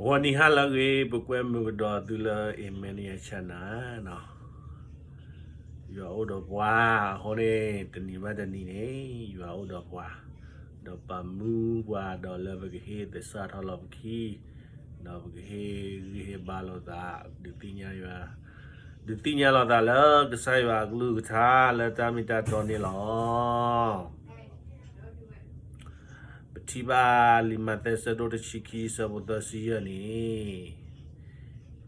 ဂီၤနံၤဟါလၢအဂ့ၤ ပကွဲမုာ်ကဒီးသုလၢ Emmanuel Channel နီၤ. ယွၤအိၣ်ဒီးပှၤအဃိန့ၣ် တနံၤဘၣ်တနံၤန့ၣ် ယွၤအိၣ်ဒီးပှၤ, ဒီးပာ်မူပှၤဒီးလၢပကဟ့ၣ်သဆၣ်ထီၣ်လီၤပခံ, ဒီးပကဟ့ၣ်ဂံၢ်ဟ့ၣ်ဘါလိာ်သး, ဒုးသ့ၣ်ညါယွၤ, ဒုးသ့ၣ်ညါလိာ်သးလၢကစၢ်ယွၤအကလုၢ်ကထါလၢတၢ်မ့ၢ်တၢ်တီန့ၣ်လီၤ. ပထံၣ်ဘၣ်လံာ်မးသဲဆၢဒိၣ်တဆံခံအဆၢဖိသၢဆံယဲၢ်န့ၣ်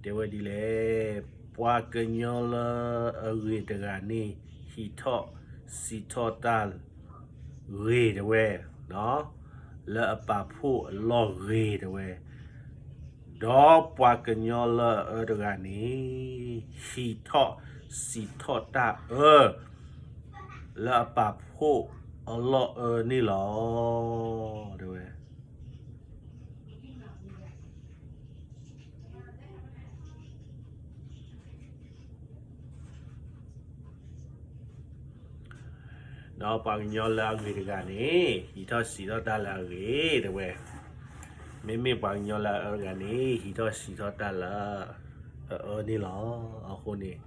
တဲဝဲဒ်လဲၣ်, ပှၤကညီလၢအဂ့ၤတဂၤန့ၣ် ဟံးထီၣ်စံးထီၣ်တၢ်ဂ့ၤတဲဝဲ, လၢအပာ်ဖှိၣ်အလီၢ်ဂ့ၤတဲဝဲ, ဒီးပှၤကညီလၢအအၢတဂၤန့ၣ် ဟံးထီၣ်စံးထီၣ်တၢ်အၢ လၢအပာ်ဖှိၣ်အလီၢ်အၢန့ၣ်လီၤ တဲဝဲ. ဒီးပှၤကညီလၢအဂ့ၤတဂၤန့ၣ် ဟံးထီၣ်စံးထီၣ်တၢ်လၢအဂ့ၤတဲဝဲ, မ့မ့ၢ်ပှၤကညီလၢအအၢတဂၤန့ၣ် ဟံးထီၣ်စံးထီၣ်တၢ်လၢအအၢန့ၣ်လီၤ. အဃိန့ၣ်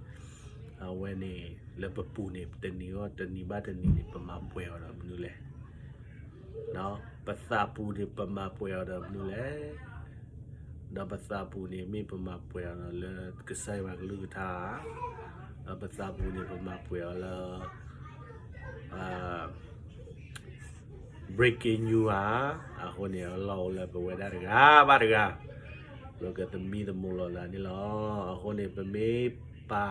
အဝဲန့ၣ် လၢပပူၤန့ၣ် တနံၤဂီၢ်တနံၤဘၣ်တနံၤန့ၣ် ပမၤပှဲၤအီၤဒီးမနုၤလဲၣ်. ပသးပူၤန့ၣ် ပမၤပှဲၤအီၤဒီးမနုၤလဲၣ်. ဒီးပသးပူၤန့ၣ် မ့ၢ်ပမၤပှဲၤအီၤဒီးလၢကစၢ်ယွၤကလုၢ်ကထါဧါ, ဒီးပသးပူၤန့ၣ် ပမၤပှဲၤအီၤလၢ breaking news ဧါ. အဃိန့ၣ် အလီၢ်အိၣ်လၢပဝဲဒၣ်တဂၤဘၣ်တဂၤ ပကသမံသမိးလိာ်သးန့ၣ်လီၤ. အဃိန့ၣ် ပမ့ၢ်ပာ်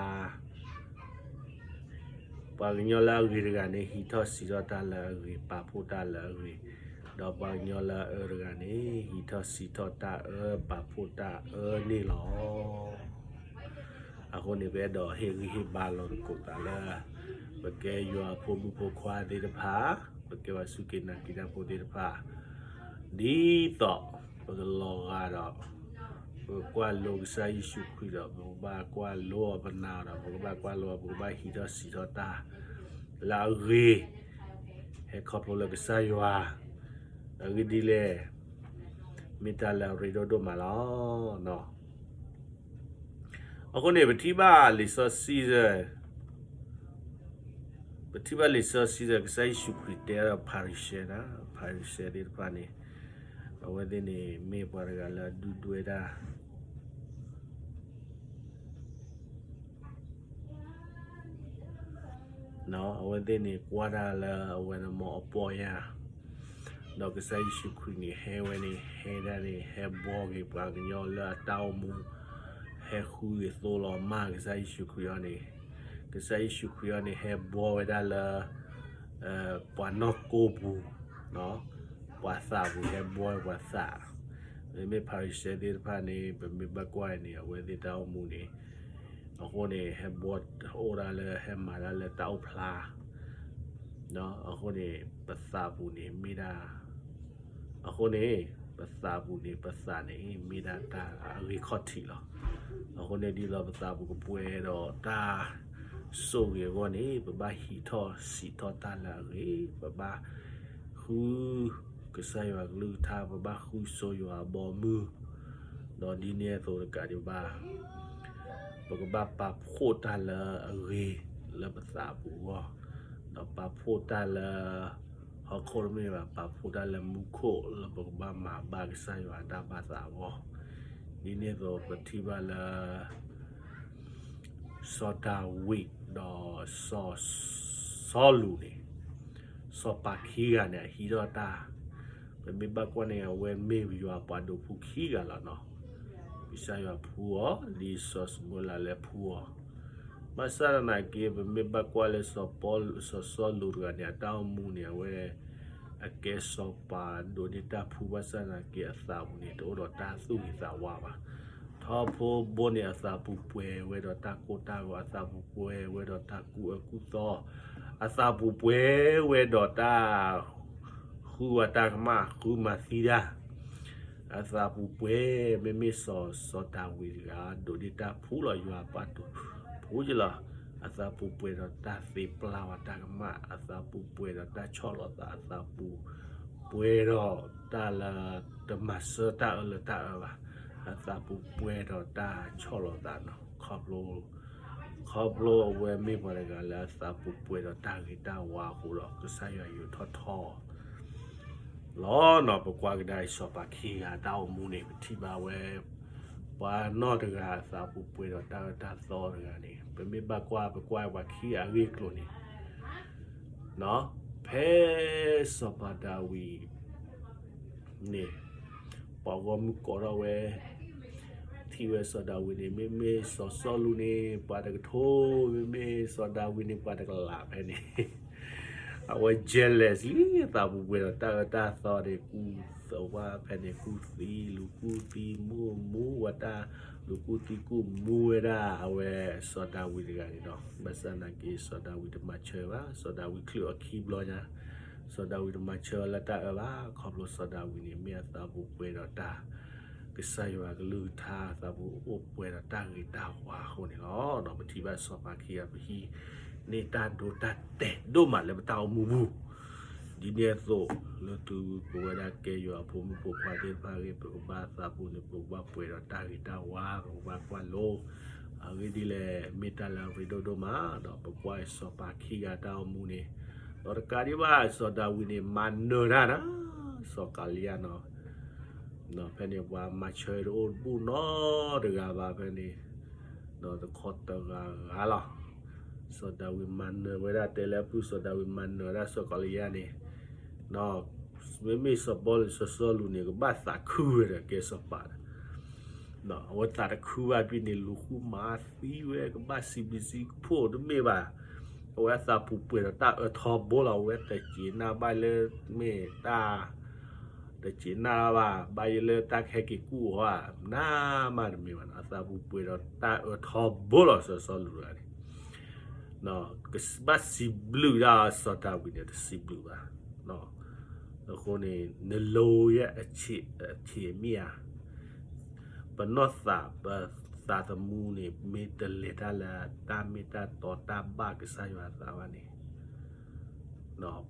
ပှၤကညီလၢအဂ့ၤတဂၤန့ၣ် ဟံးထီၣ်စံးထီၣ်တၢ်လၢအဂ့ၤ, ပာ်ဖှိၣ်တၢ်လၢအဂ့ၤ, ဒီးပှၤကညီလၢအအၢတဂၤန့ၣ် ဟံးထီၣ်စံးထီၣ်တၢ်အၢ, ပာ်ဖှိၣ်တၢ်အၢန့ၣ်လီၤ. အဃိန့ၣ် ပအဲၣ်ဒိးဟ့ၣ်ဂံၢ်ဟ့ၣ်ဘါလိာ်သကိးသးလၢ ပကဲယွၤအဖိမုၣ်ဖိခွါသ့ၣ်တဖၣ်, ပကဲပှၤစူၢ်က့ၤနာ်က့ၤတၢ်ဖိသ့ၣ်တဖၣ်, ဒ်သိးပကလီၤဂာ်ဒီး ပကကွၢ်လိကစၢ်ယ့ၣ်ၡူးခရံာ်ဒီး ပကဘၣ်ကွၢ်လိအီၤ, ပနာ်အီၤဒီး ပကဘၣ်ကွၢ်လိအီၤ, ပကဘၣ်ဟံးထီၣ်စံးထီၣ်တၢ်လၢအဂ့ၤ, ဟဲခီဖျိလၢကစၢ်ယွၤ, အဂ့ၢ်ဒ်လဲၣ်, မ့ၢ်တၢ်လၢအရ့ဒိၣ်ဒိၣ်မးလီၤ. အဃိန့ၣ် ပထံၣ်ဘၣ်လံာ်စီဆှံ, ပထံၣ်ဘၣ်လံာ်စီဆှံဒီး ကစၢ်ယ့ၣ်ၡူးခရံာ်တဲဒီးဖၤရံၤၡဲ, ဖၤရံၤၡဲသ့ၣ်တဖၣ်န့ၣ် အဝဲသ့ၣ်န့ၣ် မ့ၢ်ပှၤတဂၤလၢအဒုၣ်ဒွဲၣ်တၢ် အဝဲသ့ၣ်န့ၣ် ကွၢ်တၢ်လၢအဝဲန့ၣ် မ်အပီၢ်ယၢ်, ဒီးကစၢ်ယ့ၣ်ၡူးခရံာ်န့ၣ် ဟဲဝဲန့ၣ် ဟဲဒၣ်န့ၣ် ဟဲဘှီက့ၤပှၤကညီလၢအတၢ်အိၣ်မူ, ဟဲဃုဂ့ၤသိလီၤမၢ်ကစၢ်ယ့ၣ်ၡူးခရံာ်အီၤန့ၣ်, ကစၢ်ယ့ၣ်ၡူးခရံာ်အီၤန့ၣ် ဟဲဘှီဝဲဒၣ်လၢ ပှၤနီၢ်ကိၢ်ပူၤ, ပှၤသးပူၤ ဟဲဘှီပှၤသး, မ့မ့ၢ်ဖၤရံၤၡဲသ့ၣ်တဖၣ်န့ၣ် ပမ့ၢ်ဘၣ်ကွၢ်န့ၣ် အဝဲသ့ၣ်တၢ်အိၣ်မူန့ၣ်, အဃိန့ၣ် ဟဲဘှီအိၣ်ဒၣ်လၢ ဟဲမၤတၢ်လၢတၢ်အိၣ်ဖျါ, အဃိန့ၣ် ပသးပူၤန့ၣ်မ့ၢ်ဒၣ်, အဃိန့ၣ် ပသးပူၤန့ၣ် ပသးန့ၣ် မ့ၢ်ဒၣ်တၢ်အဂ့ၤခီၣ်ထံးလီၤ. အဃိန့ၣ် ဒ်သိးပသးပူၤကပှဲၤဒီးတၢ်ဆိၣ်ဂ့ၤအဂီၢ်န့ၣ် ပဘၣ်ဟံးထီၣ်စံးထီၣ်တၢ်လၢအဂ့ၤ, ပဘၣ်ဃုကစၢ်ယွၤကလုၢ်ကထါ, ပဘၣ်ဃုစိယွၤအဘီအမုၢ်, ဒီးဒ်န့ၣ်အသိးတကးဒံးဘၣ် ပကဘၣ်ပာ်ဖှိၣ်တၢ်လၢအဂ့ၤလၢပသးပူၤအဂီၢ်, ဒီးပာ်ဖှိၣ်တၢ်လၢဟီၣ်ခိၣ်တမ့ၢ်ဘၣ်, ပာ်ဖှိၣ်တၢ်လၢမူခိၣ်လၢပကဘၣ်မၤဘၣ်ကစၢ်ယွၤအတၢ်ဘၣ်သးအဂီၢ်, ဒ်န့ၣ်အသိးပထံၣ်ဘၣ်လၢ စီၤဒၤဝံးဒီးစီၤစီလူးန့ၣ်, စီၤပၤခံဂၤန့ၣ် အဟံးထီၣ်တၢ်, ပမ့ၢ်ဘၣ်ကွၢ်န့ၣ် အဝဲမ့ၢ်ယွၤပှၤဒိးဖှူခံဂၤလီၤနီၤ. ကစၢ်ယွၤဖှူအီၤ ဒ်စီၤၡမူၤအ့လးလဲၤဖှူအီၤ, ဘၣ်ဆၣ်သနာ်က့ ပမ့ၢ်ဘၣ်ကွၢ်လၢစီၤပီလူး, စီၤစီလူးတဂၤန့ၣ် အတၢ်အိၣ်မူန့ၣ် အဝဲ အကဲစီၤပၤဒိးန့ၢ်တၢ်ဖှူ ဘၣ်ဆၣ်သနာ်က့ အသးပူၤန့ၣ် တအိၣ်ဒီးတၢ်သူၣ်ဂ့ၤသးဝါဘၣ်. ထီဘိဘိန့ၣ် အသးပူၤပှဲၤဝဲဒီးတၢ်ကိၢ်တၢ်ဂီၤ, အသးပူၤပှဲၤဝဲဒီးတၢ်ကူၣ်အၢကူၣ်သီ, အသးပူၤပှဲၤဝဲဒီးတၢ် ဃုဝဲတၢ်ကမၣ်, ဃုမၤသံတၢ်, အသးပူၤပှဲၤ, မ့မ့ၢ်စီၤ, စီၤဒၤဝံးတဂၤ ဒိးန့ၢ်တၢ်ဖှူလီၤ, ယွၤပှၤဒိးဖှူက့ၤလီၤ. အသးပူၤပှဲၤဒီးတၢ်သ့ပျၢ်ဝဲတၢ်ကမၣ်, အသးပူၤပှဲၤဒီးတၢ်ဆီၣ်လီၤသး, အသးပူၤပှဲၤဒီးတၢ်လၢတမၤစၢၤတၢ်အၢလၢတၢ်အၢဘၣ်. အသးပူၤပှဲၤဒီးတၢ်ဆီၣ်လီၤသးနီၤ, ခီဖျိ ခီဖျိအဝဲမ့ၢ်ပှၤတဂၤလၢအသးပူၤပှဲၤဒီးတၢ်ဂ့ၤတၢ်ဝါအဃိဒီး ကစၢ်ယွၤယူာ်ထီၣ်ထီလီၤနီၤ. ပကွၢ်ကဒါအံၤ စီၤပၤခံဂၤတၢ်အိၣ်မူန့ၣ် ပထံၣ်ဘၣ်ဝဲ ပှၤနီၢ်တဂၤအသးပူၤပှဲၤဒီးတၢ်အၢတၢ်သီတဂၤန့ၣ် ပမ့ၢ်ဘၣ်ကွၢ် ပကွၢ်ပှၤခံဂၤအဂ့ၢ်အကျိၤန့ၣ် ဖဲစီၤပၤဒၤဝံး န့ၣ် ပှၤဂီၢ်မုၢ်ကိးထီၣ်ဝဲ ထံၣ်ဝဲစီၤဒၤဝံးန့ၣ် မ့မ့ၢ်စီၤစီလူးန့ၣ် ပှၤတကထိ, မ့မ့ၢ်စီၤဒၤဝံးန့ၣ် ပှၤတကလးဖဲန့ၣ် အဝဲ jealous လံ သးပူၤပှဲၤဒီးတၢ်အၢတၢ်သီန့ၣ် ကူၣ်သဝါဖဲန့ၣ် ကူၣ်သံလူၤကူၣ်သံမူမူဝဲတၢ် လူၤကူၣ်သံကူၣ်မူဝဲဒၣ် အဝဲစီၤဒၤဝံးတဂၤန့ၣ်ဒီး ဘၣ်ဆၣ်သနာ်က့ စီၤဒၤဝံးတမၤဆၢဘၣ်, စီၤဒၤဝံးချုးအခံဘျီညါ စီၤဒၤဝံးတမၤဆၢလၢတၢ်အၢဘၣ်, ခီဖျိစီၤဒၤဝံးန့ၣ် မ့ၢ်အသးပူၤပှဲၤဒီးတၢ် ကစၢ်ယွၤကလုၢ်ကထါ အသးပူၤအိၣ်ပှဲၤဒီးတၢ်ဂ့ၤတၢ်ဝါအဃိန့ၣ်လီၤ. ပထံၣ်ဘၣ်စီၤပၤခံဂၤ ပဟံးန့ၢ်တၢ်ဒိတၢ်တဲာ်ဒိၣ်မးလၢပတၢ်အိၣ်မူပူၤ ဒ်န့ၣ်အသိး လၢသုပဝဲဒၣ်ကဲယွၤအဖိမုၣ်ဖိခွါသ့ၣ်တဖၣ်အဂ့ၢ် ပကဘၣ်သးပူၤန့ၣ် ပကဘၣ်ပှဲၤဒီးတၢ်ဂ့ၤတၢ်ဝါ ပကဘၣ်ကွၢ်လိ အဂ့ၢ်ဒ်လဲၣ် မ့ၢ်တၢ်လၢအရ့ဒိၣ်ဒိၣ်မး ဒီးပကွၢ်စီၤပၤခံဂၤတၢ်အိၣ်မူန့ၣ် ဒီးတကးဒံးဘၣ် စီၤဒၤဝံးန့ၣ် မၤနၢၤတၢ်နီၤ စီၤကၤလံယါနီၤ ဖဲန့ၣ် ပှၤမၤဆၢတအိၣ်တဘူၣ်နီတဂၤဘၣ်ဖဲန့ၣ် ဒီးတခီတဂၤဂၤလီၤ. စီၤဒၤဝံးမၤနၢၤဝဲဒၣ် တဲလၢအပူၤ စီၤဒၤဝံးမၤနၢၤဝဲဒၣ်စီၤကၤလံယါန့ၣ် မ့မ့ၢ်စီၤပီလူးစီၤစီလူးန့ၣ် ကဘၣ်သးခုဝဲဒီးကဲစီၤပၤဒီး အဝဲသးတခုဘၣ်ဖဲန့ၣ် လူၤဃုမၤသံဝဲ ကဘၣ်စံးဘျုးစံးဖှိၣ်တမ့ၢ်ဘၣ်. အဝဲအသးပူၤပှဲၤဒီးတၢ်အၢထီဘိလီၤ. အဝဲတစံးနၢ်ဘၣ်လၢမ့ၢ်တၢ် တစံးနၢ်ဘၣ် ဘၣ်ယိၣ်လၢတၢ်ကဟဲက့ၤကူၣ်အီၤဧါ နၢ်မးတမ့ၢ်ဘၣ်နီၤ. အသးပူၤပှဲၤဒီးတၢ်အၢထီဘိလီၤ စီၤစီလူးတဂၤန့ၣ် ကဘၣ်စံးဘျုးဒၣ်စီၤဒၤဝံးန့ၣ် တစံးဘျုးဘၣ်. အဃိန့ၣ် နလိယဲၢ်အဆံးအမံၤဧါ ပနီၢ်သး ပသးသမူန့ၣ် မ့ၢ်တလဲၤတၢ်လၢတၢ်မ့ၢ်တၢ်တီတၢ်ဘၣ်ကစၢ်ယွၤအသးဘၣ်န့ၣ်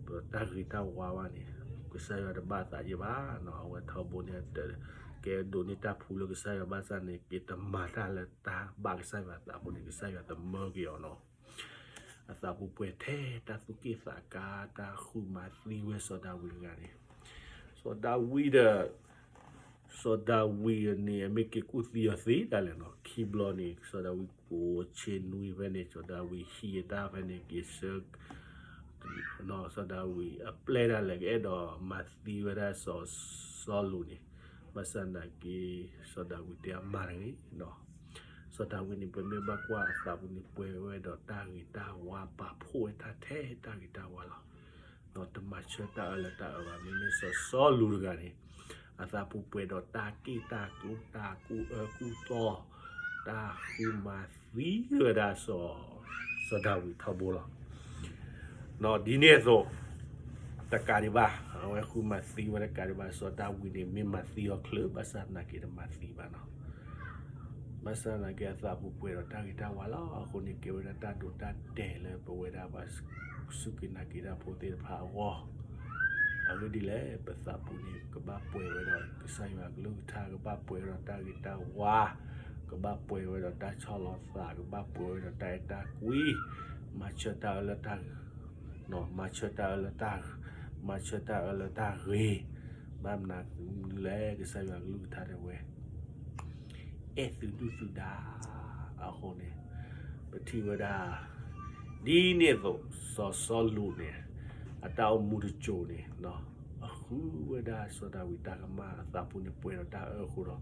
ပတၢ်ဂ့ၤတၢ်ဝါဘၣ်န့ၣ် ကစၢ်ယွၤတဘၣ်သးယံာ်ဘၣ်နီၤ. အဝဲထီဘိန့ၣ် ကဲဒိးန့ၢ်တၢ်ဖှူလၢကစၢ်ယွၤဘၣ်ဆၣ်န့ၣ် က့ၤတမၤတၢ်လၢတၢ်ဘၣ်ကစၢ်ယွၤအသးအဃိန့ၣ် ကစၢ်ယွၤတမၢက့ၤအီၤနီၤ. အသးပူၤပှဲၤထဲတၢ်သူၣ်က့ၣ်သးကါ တၢ်ဃုမၤသံဝဲစီၤဒၤဝံးတဂၤန့ၣ် စီၤဒၤဝံးဒီး စီၤဒၤဝံးန့ၣ် အမ့ၢ်က့ၤကူၣ်သံအီၤသ့ဒၣ်လဲာ်နီၤ. ခံဘျီန့ၣ် စီၤဒၤဝံးကိးဆ့နွံဖဲန့ၣ် စီၤဒၤဝံးဟံးအတၢ်ဖဲန့ၣ် က့ၤဆၢ စီၤဒၤဝံးအပျဲၢ်ဒၣ်လဲာ် ကအဲၣ်ဒိးမၤသံဝဲဒၣ်စီၤစီလူးန့ၣ် ဘၣ်ဆၣ်သနာ်က့ စီၤဒၤဝံးတဲအမၤတဂ့ၤနီၤ. စီၤဒၤဝံးန့ၣ် ပမ့ၢ်ဘၣ်ကွၢ်အသးပူၤန့ၣ် ပှဲၤဝဲဒီးတၢ်ဂ့ၤတၢ်ဝါ ပာ်ဖှိၣ်ဝဲတၢ်ထဲတၢ်ဂ့ၤတၢ်ဝါလီၤ. တမၤဆၢတၢ်အၢလၢတၢ်အၢဘၣ်. မ့မ့ၢ်စီၤစီလူးတဂၤန့ၣ် အသးပူၤပှဲၤဒီးတၢ်က့ၣ်တၢ်ကျိ တၢ်ကူၣ်အၢကူၣ်သီ တၢ်ဃုမၤသံဝဲဒၣ်စီၤ စီၤဒၤဝံးထီဘိလီၤ. ဒ်န့ၣ်အသိး တကးဒံးဘၣ် အဝဲဃုမၤသံဝဲတကးဒံးဘၣ် စီၤဒၤဝံးန့ၣ် မ့ၢ်မၤသံအီၤချုး ဘၣ်ဆၣ်သနာ်က့တမၤသံဘၣ်နီၤ. ဘၣ်ဆၣ်သနာ်က့အသးပူၤပှဲၤဒီးတၢ်ဂ့ၤတၢ်ဝါလီၤ. အဃိန့ၣ် ကဲဝဲဒၣ်တၢ်ဒိတၢ်တဲာ်လၢပဝဲဒၣ်ပှၤစူၢ်က့ၤနာ်က့ၤတၢ်ဖိသ့ၣ်တဖၣ်အဂီၢ် အဂ့ၢ်ဒ်လဲၣ် ပသးပူၤန့ၣ် ကဘၣ်ပှဲၤဝဲဒီးကစၢ်ယွၤအကလုၢ်ကထါ ကဘၣ်ပှဲၤဝဲဒီးတၢ်ဂ့ၤတၢ်ဝါ ကဘၣ်ပှဲၤဝဲဒီးတၢ်ဆီၣ်လီၤသး ကဘၣ်ပှဲၤဝဲဒီးတၢ်အဲၣ်တၢ်ကွံ မၤဆၢတၢ်အၢလၢတၢ် မၤဆၢတၢ်အၢလၢတၢ် မၤဆၢတၢ်အၢလၢတၢ်ဂ့ၤ ဘၣ်မနုၤလဲၣ် ကစၢ်ယွၤကလုၢ်ကထါတဲဝဲ အဲၣ်သုဒုၣ်သုဒါ အဃိန့ၣ် ပထံၣ်ဝဲဒၣ် ဒ်န့ၣ်အသိး စီၤစီလူးန့ၣ် အတၢ်အိၣ်မူတစိၤန့ၣ် အဃုဝဲဒၣ်စီၤဒၤဝံးတၢ်ကမၣ် အသးပူၤန့ၣ်ပှဲၤဒီးတၢ်အၢအဃိဒီး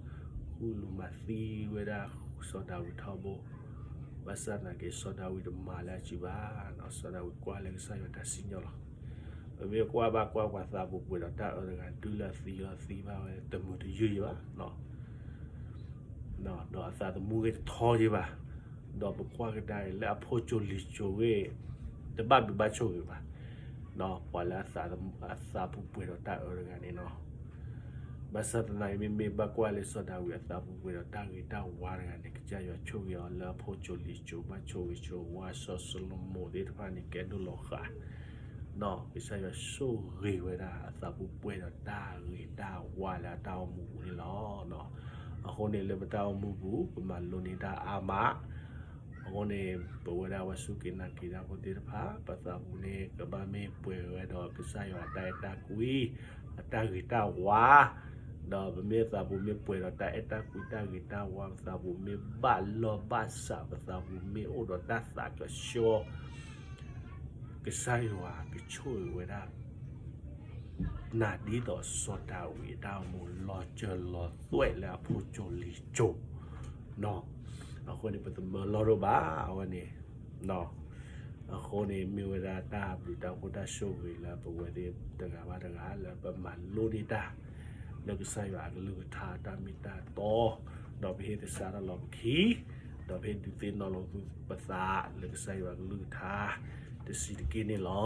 ဃုလူၤမၤသံဝဲဒၣ်စီၤဒၤဝံးထီဘိ ဘၣ်ဆၣ်သနာ်က့ စီၤဒၤဝံးတမၤလၢအစုဘၣ်, စီၤဒၤဝံးကွၢ်လၢကစၢ်ယွၤတၢ်စံၣ်ညီၣ်လီၤ. ပမ့ၢ်ကွၢ်ဘၣ်ကွၢ်ပှၤသးပူၤပှဲၤဒီးတၢ်အၢတဂၤ တုၤလၢအသံလီၤသံဘၣ်ဝဲတမုာ်တယုၢ်ယံၤဘၣ် ဒီးအသးသမူဂ့ၤတထီယံၤဘၣ်, ဒီးပကွၢ်ကဒါအံၤလၢအဖိစိၤလံၤစိၤဂ့ၤ တဘၣ်ဘျုးဘၣ်ဆိၣ်ဂ့ၤဘၣ်, ပှၤလၢအသးသမူအသးပူၤပှဲၤဒီးတၢ်အၢတဂၤန့ၣ်လီၤ. ဘၣ်ဆၣ်သနာ်က့ မ့မ့ၢ်ဘၣ်ကွၢ်လၢစီၤဒၤဝံးအသးပူၤပှဲၤဒီးတၢ်ဂ့ၤတၢ်ဝါတဂၤန့ၣ် ကစၢ်ယွၤဆိၣ်ဂ့ၤအီၤလၢအဖိစိၤလံၤစိၤ ဘၣ်ဆိၣ်ဂ့ၤဆိၣ်ဝါ စီၤၡလိၤမိၣ်သ့ၣ်တဖၣ်န့ၣ် ကဲဒိၣ်လီၤဃာ် ကစၢ်ယွၤဆိၣ်ဂ့ၤဝဲဒၣ်အသးပူၤပှဲၤဒီးတၢ်ဂ့ၤတၢ်ဝါလၢအတၢ်အိၣ်မူအပူၤန့ၣ်လီၤ. အဃိန့ၣ်လၢပတၢ်အိၣ်မူပူၤ ပမၤလိန့ၢ်တၢ်အါမး, အဃိန့ၣ် ပဝဲဒၣ်ပှၤစူၢ်က့ၤနာ်က့ၤတၢ်ဖိသ့ၣ်တဖၣ် ပသးပူၤန့ၣ်ကဘၣ်မ့ၢ်ပှဲၤဝဲဒီးကစၢ်ယွၤအတၢ်အဲၣ်တၢ်ကွံ, အတၢ်ဂ့ၤတၢ်ဝါ, ဒီးပမ့ၢ်သးပူၤမ့ၢ်ပှဲၤဒီးတၢ်အဲၣ်တၢ်ကွံတၢ်ဂ့ၤတၢ်ဝါ ပသးပူၤမ့ၢ်ဘၣ်လီၢ်ဘၣ်စး ပသးပူၤမ့ၢ်အိၣ်ဒီးတၢ်သးကဆှီ ကစၢ်ယွၤကဆိၣ်ဂ့ၤဝဲဒၣ် နၤဒ်သိးစီၤဒၤဝံးအတၢ်အိၣ်မူလီၤစၢၤလီၤသွဲၣ်လၢအဖိကၠိလံၤကၠိ, အဃိန့ၣ် ပတမၢလီၢ်ဒိၣ်ဘၣ် အဝဲန့ၣ်, အဃိန့ၣ် မ့ၢ်ဝဲဒၣ်တၢ်ဘျုးတၢ်ဖှိၣ်တၢ်ဆိၣ်ဂ့ၤလၢပဝဲသ့ၣ်တဂၤဘၣ်တဂၤ လၢပမၤလိန့ၢ်တၢ် လၢကစၢ်ယွၤအကလုၢ်ကထါတၢ်မ့ၢ်တၢ်တီ, ဒီးပဟ့ၣ်သဆၣ်ထီၣ်လီၤပခံ, ဒီးပဟ့ၣ်ဒုးသ့ၣ်နီၣ်လီၤပသးလၢကစၢ်ယွၤအကလုၢ်ကထါ တဆံးတက့ၢ်န့ၣ်လီ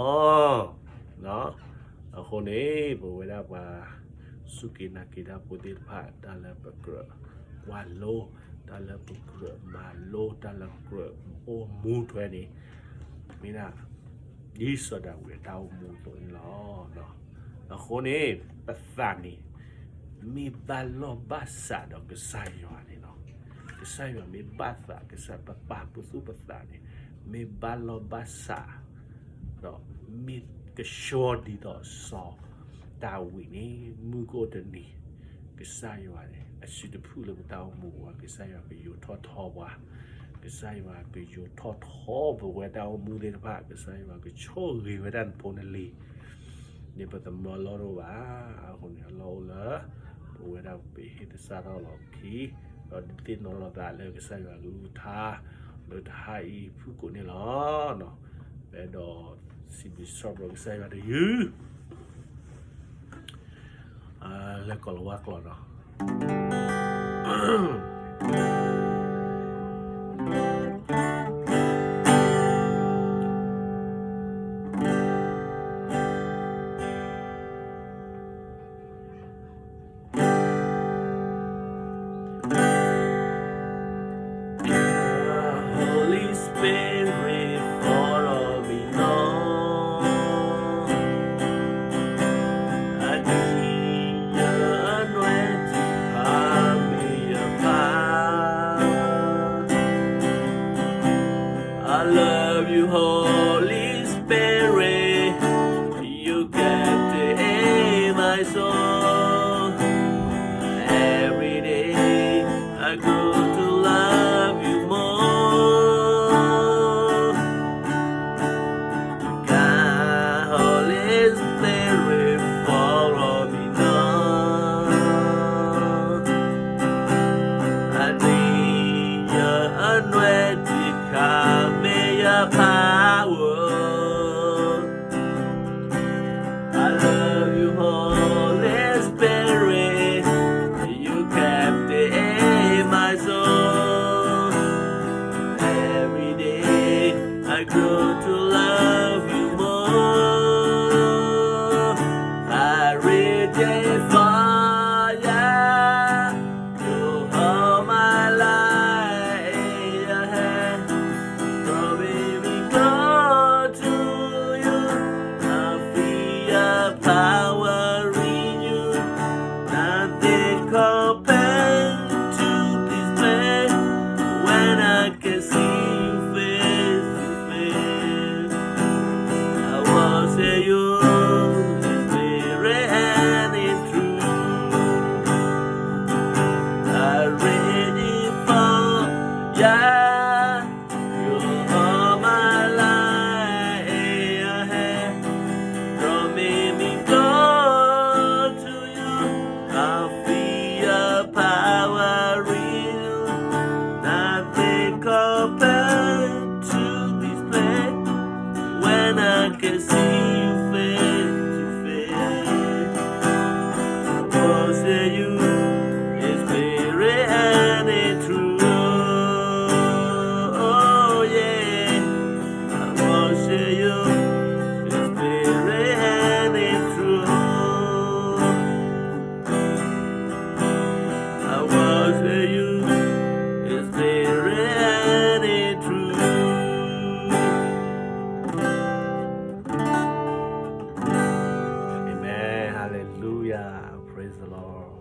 ၤ. အဃိန့ၣ် ပဝဲဒၣ်ပှၤစူၢ်က့ၤနာ်က့ၤတၢ်ဖိသ့ၣ်တဖၣ် တၢ်လၢပကြၢးကွၢ်လိ, တၢ်လၢပကြၢးမၤလိ, တၢ်လၢပကြၢးအိၣ်မူထွဲန့ၣ် မ့ၢ်ဒၣ် ဒ်စီၤဒၤဝံးအတၢ်အိၣ်မူအသိးန့ၣ်လီၤ. အဃိန့ၣ် ပသးန့ၣ် မ့ၢ်ဘၣ်လီၢ်ဘၣ်စးဒီးကစၢ်ယွၤန့ၣ်လီၤ. ကစၢ်ယွၤမ့ၢ်ဘၣ်သး ကစၢ်ပပာ်ပသူၣ်ပသးန့ၣ် မ့ၢ်ဘၣ်လီၢ်ဘၣ်စး ဒီးမ့ၢ်ကဆှီဒ်သိးစီၤဒၤဝံးန့ၣ် မုၢ်ကအိၣ်တနံၤ ကစၢ်ယွၤန့ၣ် အစုတဖုၣ်လၢပတၢ်အိၣ်မူပူၤ ကစၢ်ယွၤကယိးထီၣ်ထီပှၤ, ကစၢ်ယွၤကယိးထီၣ်ထီပဝဲတၢ်အိၣ်မူသ့ၣ်တဖၣ်, ကစၢ်ယွၤကဆိၣ်ဂ့ၤဝဲဒၣ်နဖိနလံၤ န့ၣ်ပတမၢလီၢ်ဒိၣ်ဘၣ်. အဃိန့ၣ် အလီၢ်အိၣ်လၢ ပဝဲဒၣ်ပဟ့ၣ်သဆၣ်ထီၣ်လီၤပခံ, ဒီးဒုးသ့ၣ်နီၣ်လီၤသးလၢကစၢ်ယွၤကလုၢ်ကထါ လၢတဟါအံၤဖုၣ်ကိာ်န့ၣ်လီၤ. ပအဲၣ်ဒိးစံးဘျုးစံးဖှိၣ်ကစၢ်ယွၤတယုၢ် လၢကိၤလၤဝါကျိာ်ဒီး Holy Spirit, follow me now. I need your anointing, come in your power. I love you, Holy Spirit. You captivate my soul. Every day I grow to love you more. Come, Holy Spirit, follow me now. I need your anointing, come in your power. I love you, Holy Spirit. You captivate my soul. Every day I grow to love you more. I reach a fire. You hold my life in your hand, drawing me close to you. I feel your power in you. Nothing compares to this place when I can see you face to face. I worship you in spirit and in truth. I reach a fire. You hold my life in your hand, drawing me close to you. I feel your power in you. Nothing compares to this place when I can see you face to face. I worship you in spirit and in truth. Oh, yeah. I worship you in spirit and in truth. I worship you in spirit and in truth. Amen. Hallelujah. Praise the Lord.